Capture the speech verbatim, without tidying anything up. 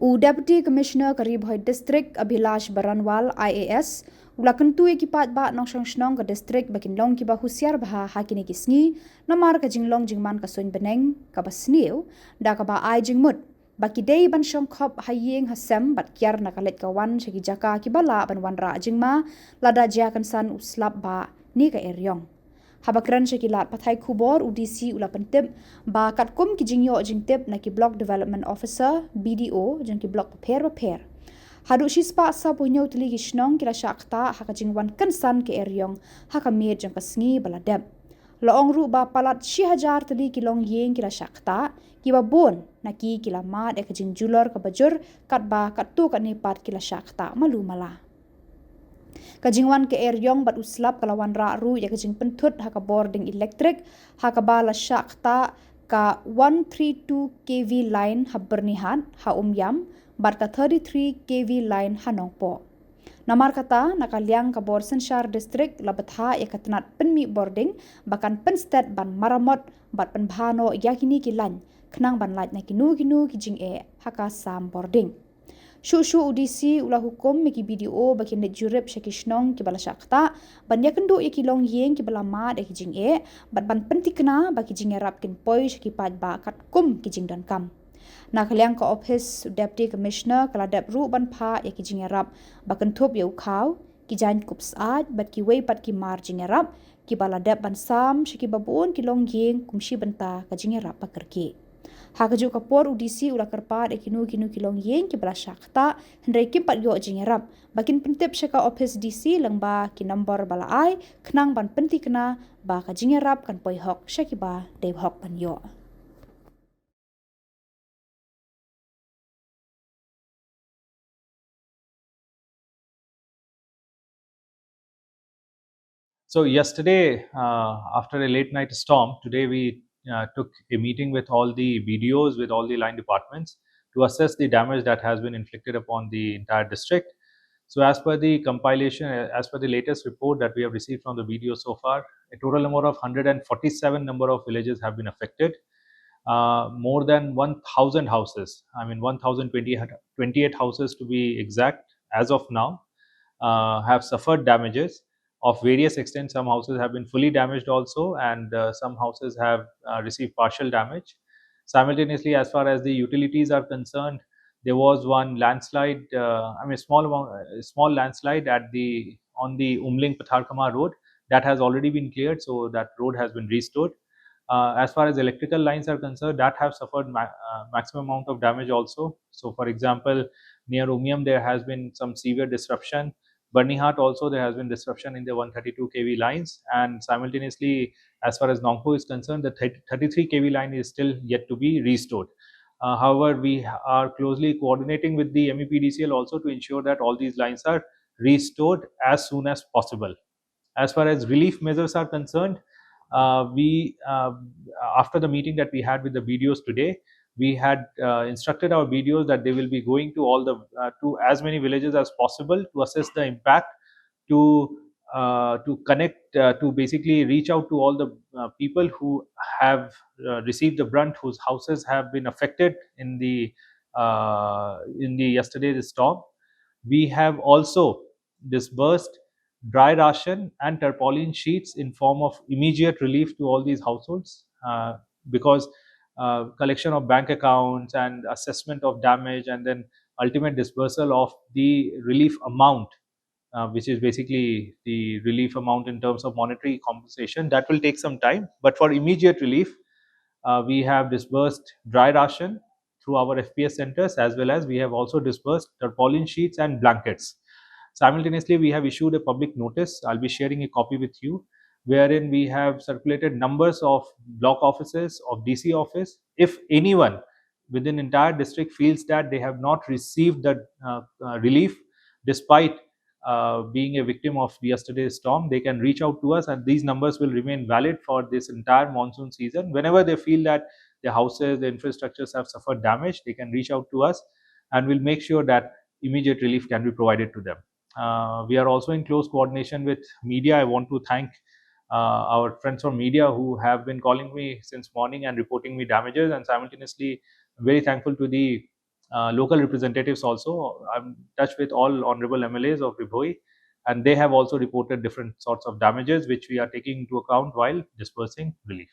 U Deputy Commissioner ka Ri Bhoi District, Abhilash Baranwal, I A S, u la kyntu ïa ki paidbah nongshong shnong ka district ba kin long kiba husiar bha ha kine ki sngi, namar ka jinglong jingman ka suiñ bneng kaba sniew, da kaba ai jingmut ba ki dei ban shong khop ha ïing ha sem bad kiar na ka leit ka wan sha ki jaka kiba lah ban wanrah jingma lada jia kynsan u slap ba ne ka eriong. Haba kren sha ki lad pathai khubor, u D C u la pyntip ba katkum ki jingïoh jingtip na ki Block Development Officer, B D O, jong ki block bapher bapher, haduh shispah saphew hynñiew tylli ki shnong ki la shah ktah ha ka jingwan kynsan ka eriong ha ka miet jong ka sngi ba la dep. La ong ruh ba palat shi hajar tylli ki longïing ki la shah ktah, kiba bun na ki ki la mad ïa ka jingjulor kaba jur, katba katto katne pat ki la shah ktah malu mala. Ka jingwan ka eriong bad u slap ka la wanrah ruh ïa ka jingpynthut ha ka bording elektrik, ha kaba la shah ktah ka one three two K V line ha Byrnihat, ha Umiam, bad ka thirty-three K V line ha Nongpoh. Namar kata, na ka liang ka bor synshar district la bthah ïa ka tnat pynmih bording ba kan pynsted ban maramot bad pynbha noh ïa kine ki line, khnang ban lait na kino kino ki jingeh ha ka sam bording. Shuh shuh u D C u la hukum ïa ki B D O ba kin leit jurip sha ki shnong kiba la shah ktah, ban ïakynduh ïa ki longïing kiba la mad ïa ki jingeh, bad ban pynthikna ba ki jingïarap kin poi sha ki paidbah katkum ki jingdonkam. Na ka liang ka ophis Deputy Commissioner ka la dep ruh ban phah ïa ki jingïarap ba kynthup ïa u khaw, ki jaiñkup syaid bad kiwei pat ki mar jingïarap, kiba la dep ban sam sha kiba bun ki longïing kum shi bynta ka jingïarap ba kyrkieh. Ha kajuh ka por u D C u la kyrpad ïa kino kino ki longïing kiba la shah ktah, hynrei kim pat ïoh jingïarap, ba kin pyntip sha ka ophis D C lyngba ki nombor ba la ai, khnang ban pynthikna ba ka jingïarap kan poi hok sha kiba dei hok ban ïoh. So yesterday, uh, after a late night storm, today we uh, took a meeting with all the B D Os, with all the line departments, to assess the damage that has been inflicted upon the entire district. So as per the compilation, uh, as per the latest report that we have received from the B D O so far, a total number of hundred and forty-seven number of villages have been affected. Uh, more than one thousand houses, I mean, one thousand twenty, twenty-eight houses to be exact, as of now, uh, have suffered damages of various extents. Some houses have been fully damaged also, and uh, some houses have uh, received partial damage. Simultaneously, as far as the utilities are concerned, there was one landslide, uh, I mean, small amount, a small landslide at the, on the Umling Patharkhmah road. That has already been cleared, so that road has been restored. Uh, as far as electrical lines are concerned, that have suffered ma-, uh, maximum amount of damage also. So, for example, near Umiam, there has been some severe disruption. Byrnihat also, there has been disruption in the one thirty-two K V lines, and simultaneously, as far as Nongpoh is concerned, the thirty-three K V line is still yet to be restored. Uh, however, we are closely coordinating with the M E P D C L also to ensure that all these lines are restored as soon as possible. As far as relief measures are concerned, uh, we, uh, after the meeting that we had with the B D Os today, we had uh, instructed our B D Os that they will be going to all the, uh, to as many villages as possible to assess the impact, to uh, to connect, uh, to basically reach out to all the uh, people who have uh, received the brunt, whose houses have been affected in the uh, in the yesterday's storm. We have also disbursed dry ration and tarpaulin sheets in form of immediate relief to all these households, uh, because uh, collection of bank accounts and assessment of damage and then ultimate disbursal of the relief amount, uh, which is basically the relief amount in terms of monetary compensation, that will take some time. But for immediate relief, uh, we have disbursed dry ration through our F P S centers, as well as we have also disbursed tarpaulin sheets and blankets. Simultaneously, we have issued a public notice. I'll be sharing a copy with you, wherein we have circulated numbers of block offices, of D C office. If anyone within entire district feels that they have not received the uh, uh, relief despite uh, being a victim of yesterday's storm, they can reach out to us, and these numbers will remain valid for this entire monsoon season. Whenever they feel that their houses, their infrastructures have suffered damage, they can reach out to us, and we'll make sure that immediate relief can be provided to them. Uh, we are also in close coordination with media. I want to thank uh, our friends from media who have been calling me since morning and reporting me damages, and simultaneously, I'm very thankful to the uh, local representatives also. I'm in touch with all honorable M L As of Ri Bhoi, and they have also reported different sorts of damages, which we are taking into account while dispersing relief.